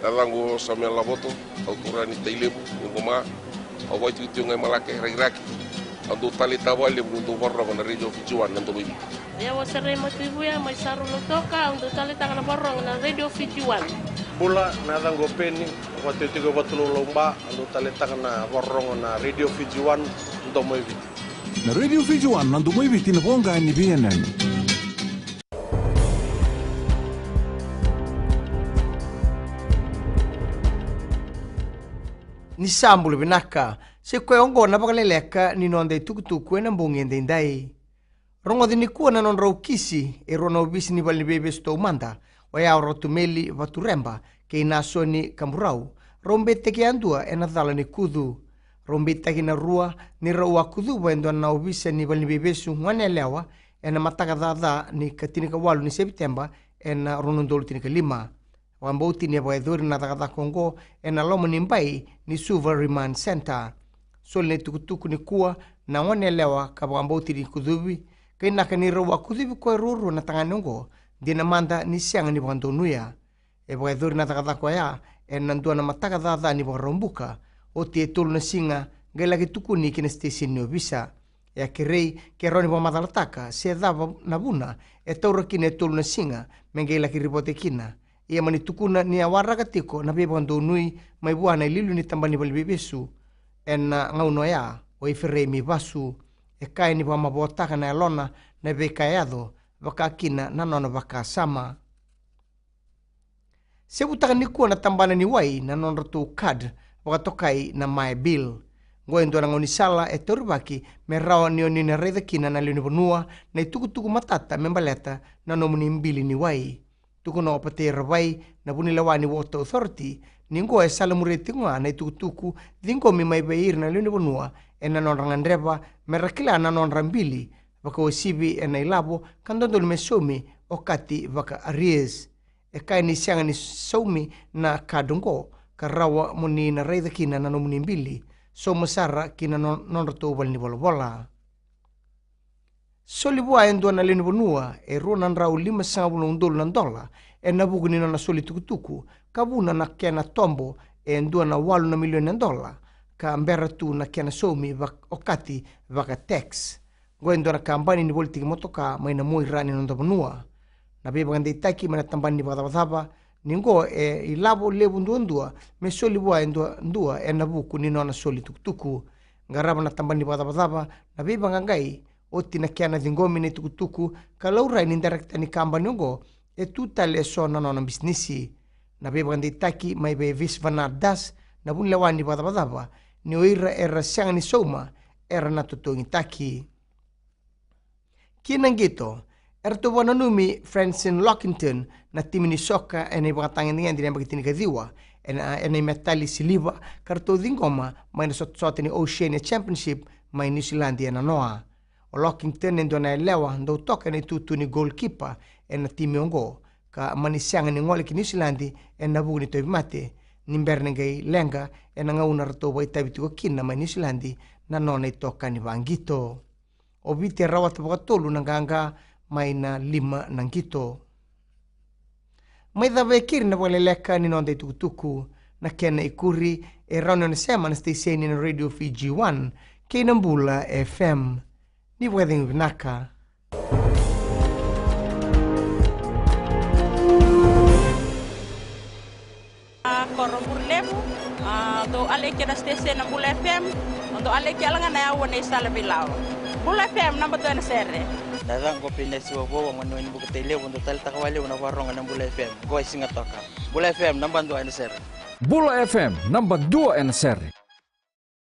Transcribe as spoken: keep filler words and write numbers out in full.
Yacaqu o Samuel Lavoto, au turaga ni Tailevu, ni Goma. Au vakaitikotiko ga i Malake, Rakiraki. Au dau taleitaka vakalevu niu dau vakarorogo na Radio Fiji One na Domoiviti. Io, au Serei Matuivuya mai Saru, Lautoka, au dau taleitaka na vakarorogo na Radio Fiji One. Bula, na yacaqu o Peni, au vakaitikotiko e Vatulaulau, Ba, au dau taleitaka na vakarorogo na Radio Fiji One, Domoiviti. Na Radio Fiji One, na Domoiviti, na voqa ni veiyanuyanu. Ni sa bula vinaka. Sa i koya oqo na vakaleleka ni noda itukutuku ena bogi edaidai. Rogoci nikua na nodrau kisi e rua na ovisa ni valeniveivesu taumada, oya o Ratu Meli Vatureba kei Nasoni Kaburau, rau beitaki yadua ena cala ni kucu. Rau beitaki na rua ni rau a kucuva e dua na ovisa ni valeniveivesu goneyalewa ena mataka caca ni ka tinikawalu ni Seviteba ena rua na udolu tinikalima. Vakabauti ni a vakayacori na cakacaka oqo ena loma ni bai ni Suva Remand Centre. Soli na itukutuku nikua na goneyalewa ka vakabauti ni kucuvi, ka inaka ni rau a kucuvi koya ruarua na tagane oqo, dina mada ni sega ni vakadonuya. E vakayacori na cakacaka oya ena dua na mataka caca ni Vakaraubuka, oti e tolu na siga qai laki tukuni ki na siteseni ni ovisa. E a kerei ke rawa ni vakamacalataka se cava na vuna e taura kina e tolu na siga me qai laki ripote kina. Ia mani tukuna ni a waraka tiko na veivakadonui mai vua na iliuliu ni tabana ni valeniveivesu ena gauna oya, o Ifereimi Vasu. E kaya ni vakamavoataka na yalona na veika e yaco, vaka kina na nona vakasama. Sevutaka nikua na tabana ni wai na nodratou card vakatokai na MyBill. Oqo e dua na gaunisala e taurivaki me rawa ni o ni na raica kina na lewe ni vanua na itukutuku matata me baleta na nomuni bili ni wai. Tukuna o Patei Ravai, na vunilewa ni Water Authority, ni oqo e salamuria tiko ga na itukutuku ciqomi mai vei ira na lewe ni vanua ena nodra gadreva me ra kila na nodra bili, vakauasivi ena ilavo ka dodonu me saumi okati vaka-arrears. E kaya ni sega ni saumi na card oqo ka rawa mo ni na raica kina na nomuni bili, sauma sara ki na no-, nodratou valenivolavola. Soli vua e dua na lewe ni vanua e rua na drau limasagavulu na udolu na dola ena vuku ni nona soli tukutuku, ka vuna na kena tobo e dua na walu na milioni na dola, ka bera tu na kena saumi vak-, okati vaka-tax. Oqo e dua na kabani ni volitaki motoka mai na Moira ni noda vanua. Na veivakadeitaki mai na tabana ni vakacavacava ni oqo e ilavo levu duadua me soli vua e dua, dua ena vuku ni nona soli tukutuku. Qarava na tabana ni vakacavacava na veivaqaqai oti na kena ciqomi na itukutuku ka laurai ni darekita ni kabani oqo e tu tale eso na nona bisinisi. Na veivakadeitaki mai vei Viswanath Das, na vunilewa ni vakacavacava, ni o ira era sega ni sauma era na totogitaki. Ki na qito, eratou vakananumi Francine Lockington na timi ni soka ena ivakatagedegede ni yabaki tinikaciwa ena, ena imetali siliva ka ratou ciqoma mai na sotasota ni Oceania Championship mai Niusiladi ena noa. O Lockington e dua na yalewa dau toka ena itutu ni goalkeeper ena timi oqo, ka mani sega ni gole ki Niusiladi ena vuku ni tauvimate, ni bera ni qai leqa ena gauna ratou vakaitavi tiko kina mai Niusiladi na nona itokani vaqito. O Viti e rawata vakatolu na qaqa mai na lima na qito. Mai cava e keri na vakaleleka ni noda itukutuku, na kena ikuri e rawa ni o ni sema na siteseni na Radio Fiji One kei na Bula F M. Ni vakacegu vinaka. A, koro Bure Levu, a, dou aleki na station na Bula F M, dou aleki yala ga na yaua nei Sala Veilawa. Bula F M, naba dua ena sere. Na yacaqu o Penesi Vovou, au gone ni Buketailevu, dou taleitaka vakalevu na vakarorogo na Bula F M, qo e Sigatoka. Bula F M, naba dua ena sere. Bula F M, naba dua ena sere.